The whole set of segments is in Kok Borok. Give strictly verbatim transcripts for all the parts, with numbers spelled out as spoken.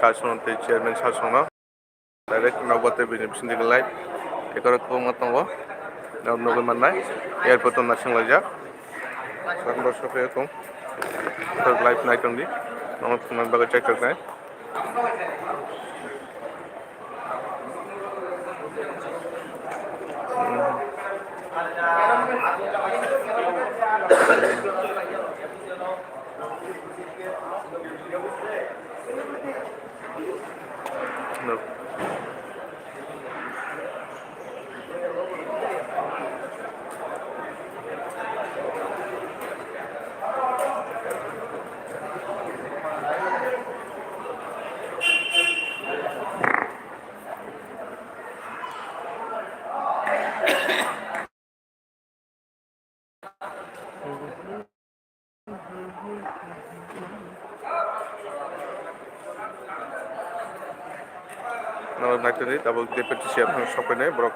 Sasong tei chairman sasongno direct nokbar tei bini bisingtwi live ekoro kwbangma tongo. Nok nugwi mannai airport o naisinglaijak. Sakno sophiya tong. Live naitongdi. Nono thumna bagwi chekjaknai. Nang naitoni tabuk D P T C F no sokphainai borok.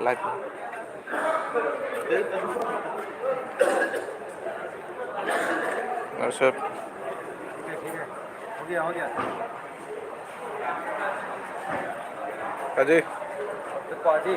Light. Acha. Ho gaya, ho gaya. Aji. Dekho, Aji.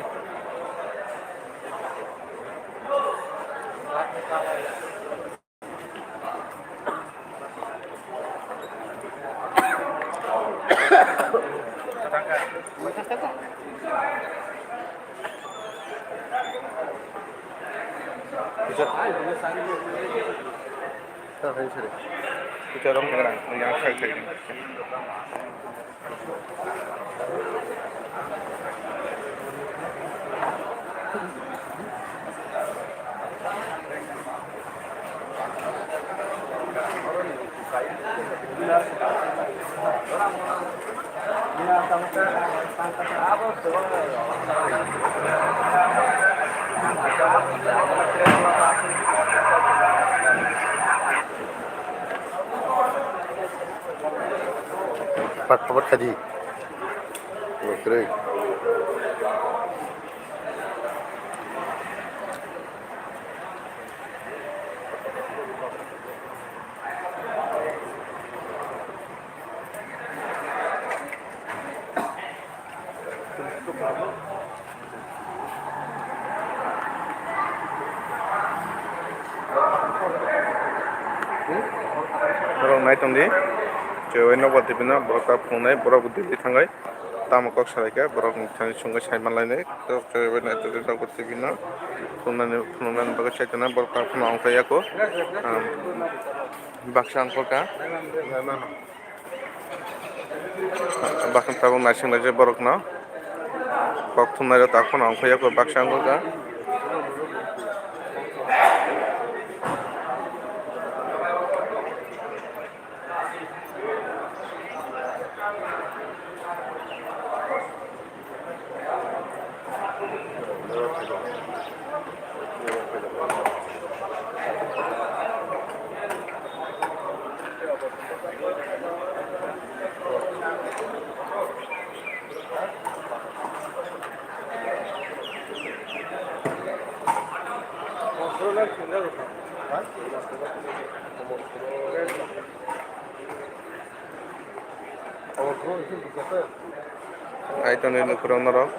Pat, pat, kadi. Kwrwi. Borok nai tongdi, chwrai nokbar twi phano borok ta phunuknai, borok bo Delhi thangai. Tamo kok salaikha, borok thani chwngwi sai manlainai. Tok chwrai bai naitugwi tok twi phano phunuknani, phunuknani bagwi chai tongnai, borok ta phano ongkhorya kho. Baksa ongkhorkha. Baksa tabuk naising laijak borokno. Kok thumnairok ta phano ongkhorya kho, baksa ongkhorkha. Ai tonwi lukurok norok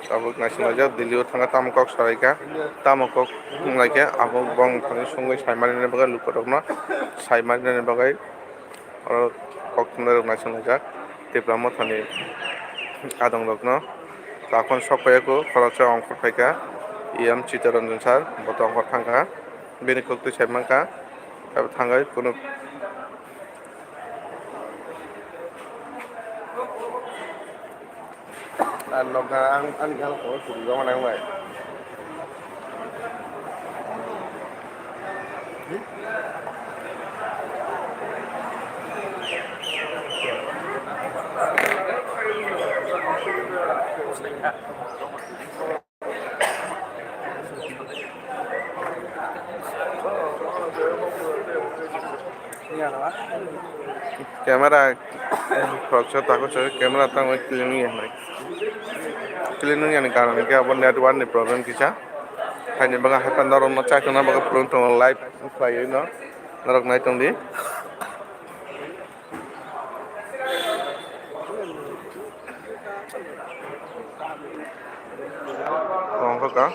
tabuk naisinglaijak, Delhi o thangkha tamo kok salaikha, tamo kok wnglaikhe abo bong thani songwi saimanini bagwi lukurokno saimanini bagwi. Oro kok thumnairok naisinglaijak Tipra mothani adongrokno. Takhon sok phaiya kho, khoroksa ongkhor phaikha, E M Chittoranjan sir, bo to ongkhor thangkha, bini koktwi sai mankha, abo thangwi kunu. Ang nokha, ang, ani gana tongo, chwng joma nang bai. Camera khoroksa tago se camera tangwi clean wngya hinwi. Clean wngya ni karon hinkhe abo network ni problem kisa. Haini bagwi haikhe norokno chaitonna bagwi phurung tongo live khlaiwi no norok nai tongdi. Ongkha ka.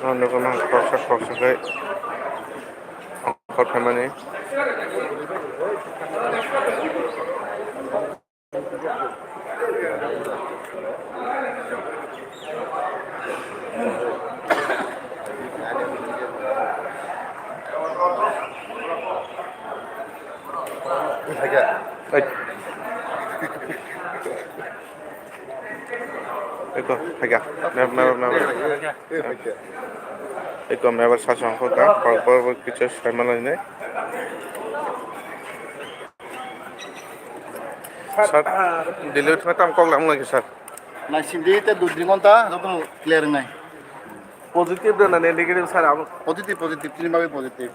Ang nugwi mankha khoroksa khoroksa khe ongkhor phaimani. Hai. Eko, hai ka. Map, map, map. Eko, map, sa, sa, ko ka. Pal, pal, pal, kicha, sai, mana, ini. Sir, delivery thangna tamo kok lamung lagi, sir? Naisingdi te dui tin ghonta jotono clear wngnai. Positive da na negative, sir? Abo positive, positive, tini bagwi positive.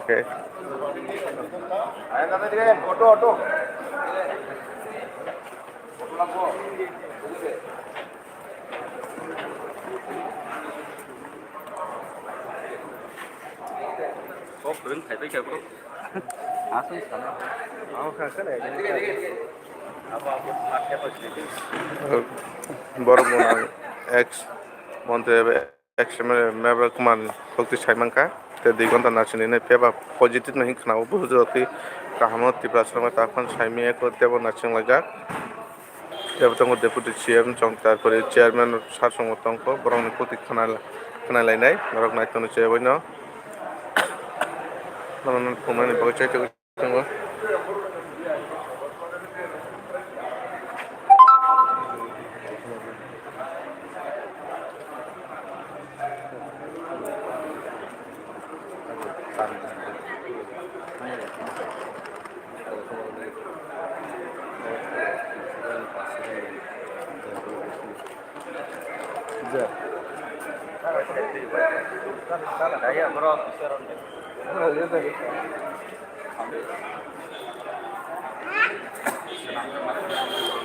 Okay. Auto, auto. Kok ring thaibai khe bro. Aswng sana. Borok mwnang ex montri eba ex M L A Mebel Kumar ni kokti sai mankha. Tei dui ghonta nachini nai phiyaba positive no hin khwnao, bujo twi kaham no Tiprasa rok takhon saimaya ko tebo naching laijak. Tebo tongo deputy C M chong, tarpore chairman sar chongo tongkho, borokni kwtwi khna, khna lainai, norok nai tono cheboi no. Norok no thumnani bagwi chai tongo.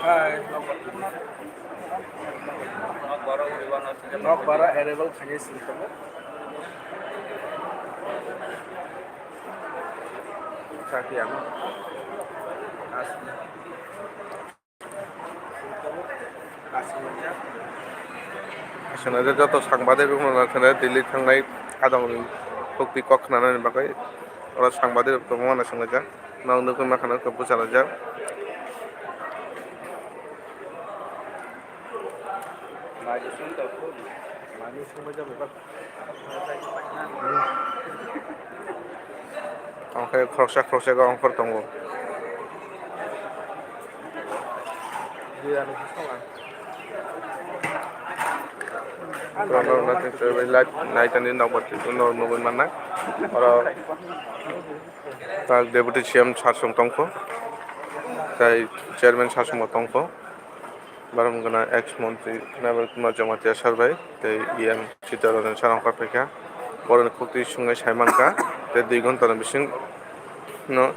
Hai. Nok bara available khainai sini tongo. Chakya no. Asli. Asli. Asli joto sangbadik rok no thangna Delhi thangnai adong ni kokti kok khnanani bagwi oro sangbadik rok tongma na swngjak. Nok nugwi mankha no buchalaijak. Omo khe khoroksa khoroksa khe ongkhor tongo. Live naitani nokbar twi norok nugwi mannai. Oro deputy C M sar song tongkho, tei chairman sar song bo tongkho. Borok wngkha na ex montri Nabal Kumar Jamatia sir bai tei E M Sitaranjan sir wngkha phaikha. Borokni khuktwi swngwi sai mankha tei dui ghonta ni bising no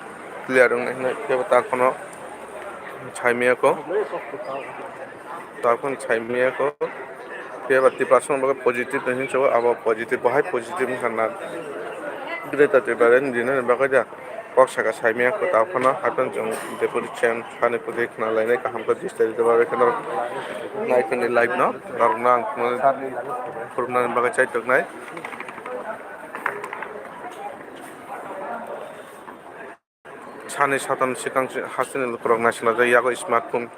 clear wngnai hinwi kebo ta kheno saimaya kho. Ta kheno saimaya kho. Phiya ba Tiprasa rok positive hinwi sao, abo positive bo hai positive wngkha na. Greater Tipraland rinani bagwi da. Kok saka saimaya kwtal phano, hapheno chwng deputy C M sani kwtwi khna lainai kaham khe disturb rwma bai kheno nai tongdi live no, norokno ang phunuknani bagwi chai tongnai. Sani satham swkang hasteni lukurok naisinglaijak, yago smartphone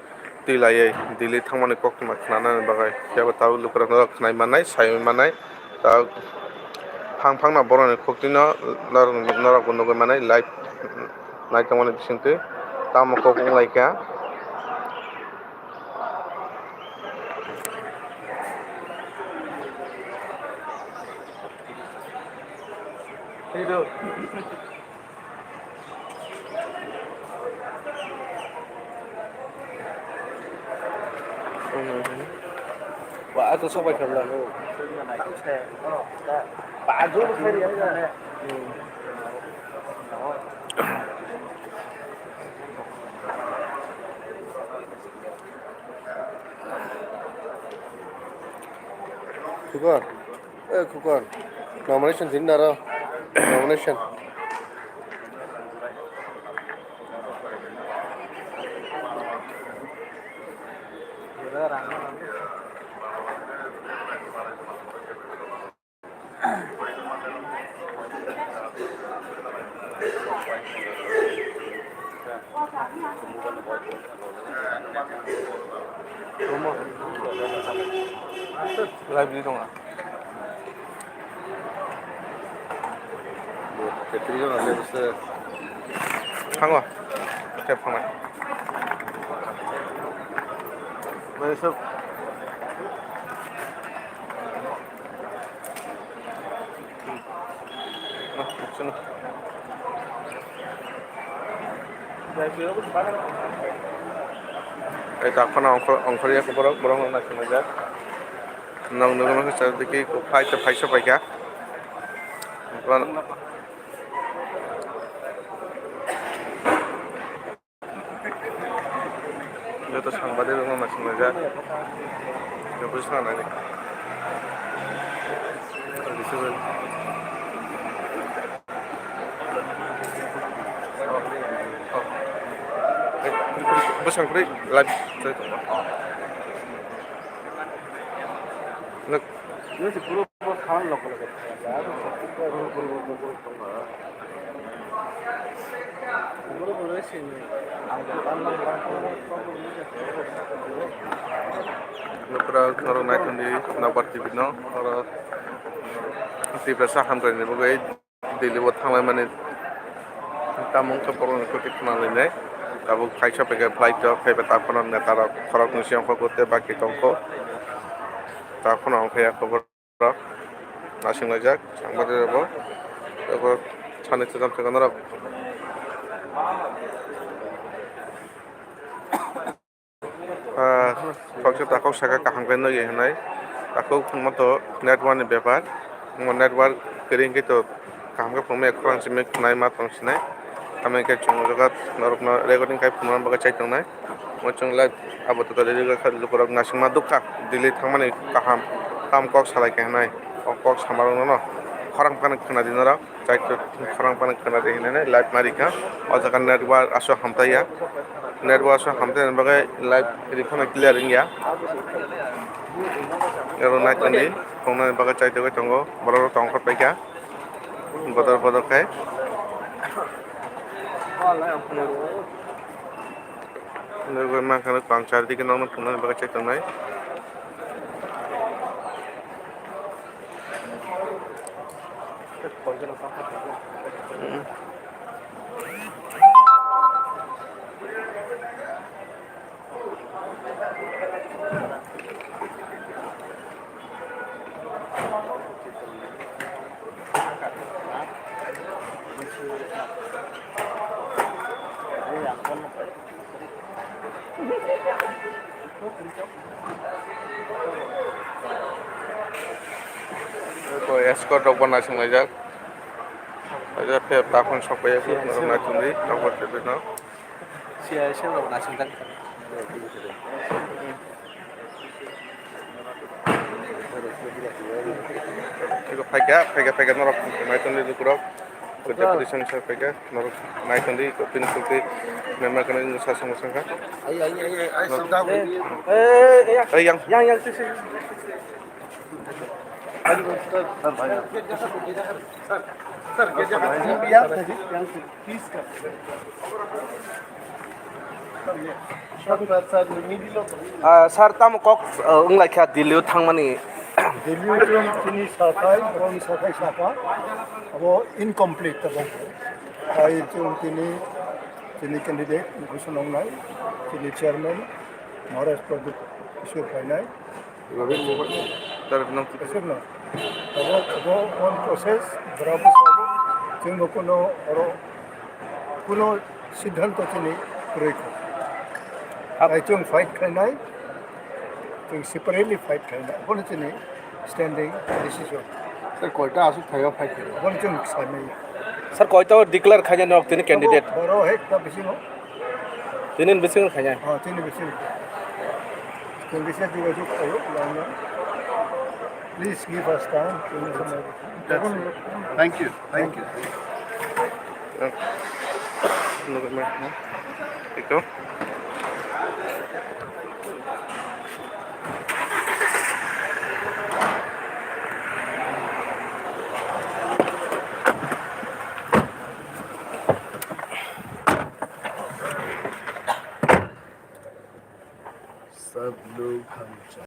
twi laiwi Delhi thangmani koktwma khnanani bagwi, phiya bo tabuk lukurokno khwnai mannai, saiwi mannai, tabuk. Phang phangno borokni khuktwino norok, norokbo nugwi manai live naitongmani bisingtwi tamo kok wnglaikha. Wa, ato sok bai khamla. Ba, ajo bo khairi ya. Khukor. Eh, khukor. Nomination din daro. Nomination. Live di tongo. Thango. Tep thangnai. Tei takhorno ongkhor-, ongkhorya borok, borokno naisinglaijak. Nwng nugwi mankha chardike phai tei phaisa phaikha. Joto sangbadik rokno naisinglaijak. Joto sanani. Bwsang kwrwi live chai tongo. Nuk. Nukra norok naitongdi Nokbar T V no, oro Tiprasa hamkraini bagwi Delhi o thanglaimani tamo wngkha borokni khuti khwnalainai. Tabuk kaisa paikha flight o, phaiba takhorno netarok khoroknwi se ongkhorgo tei baki tongkho. Takhorno ongkhorya khobor. Rok naisinglaijak, sangbarirokbo. Tei borok sani chwcham chwcham norok. Ah, khoroksa takhuk saka kaham khe nugwi hwnwi. Takhuk wngma to network ni bepar. Omo network kwrwi hwnkhe to kaham khe phunukmaya khorang simi khwnai ma tong sinai. Tamo hwnkhe chwng o jaga norokno recording khai phunukna bagwi chai tongnai. Omo chwng live abo totally rwgwi kha lukurok naisingma dukha, Delhi thangmani kaham, tamo kok salai kha hinwi. O kok samarokno khorang phano khwnadi norok, chai khorang phano khwnadi hinwi live ma rikha. O jaga network aswk hamtaiya, network aswk hamtaini bagwi live ree phano clear wngya. Oro naitongdi, tongnani bagwi chai togwi tongo, borok rok tongkhor paikha. Bodol bodol khe. Nugwi mankha, nukpang chardike nokno phunuknani bagwi chai tongnai. Escort rok bo naisinglaijak. Takhorno sok paiya, naitongdi, nokbar twi no. Siyasa rok naising tak. Eko phaikha, phaikha, phaikha norok naitongdi lukurok. Deputation sir phaikha norok naitongdi, pini sulti member kana sa sama sangkha. Ai, ai, ai, ai, ai, sangkha. Ai, yang. Yang, yang, sir, sir. Ah, sir, tamo kok, ah, wnglaikha Delhi o thangmani, Delhi chwng chini sathai, borokni sathai sakha, abo incomplete tabok. Hai chwng chini, chini candidate, Bhushan Ongnai, chini chairman, Maharaj Pradyut Kishore phainai. Tar nam Kishore no. Abo, abo on process, borok sabo, chwng bo kuno oro, kuno siddhanto chini kwrwi kho. Hai chwng fight khainai. Chwng separately fight khaina. Bono chini standing decision. Sir, koita aswk thaiyo fight khaina? Bono chwng sanai. Sir, koita declare khaina nok tini candidate? Boro hek ta bisingo. Tini bisingo khaina? Oh, tini bisingo. Chwng bisa jogajog khayo, lama. Please give us time. Thank you. Thank you. Look at my, huh? Ito. Sab log ham cha.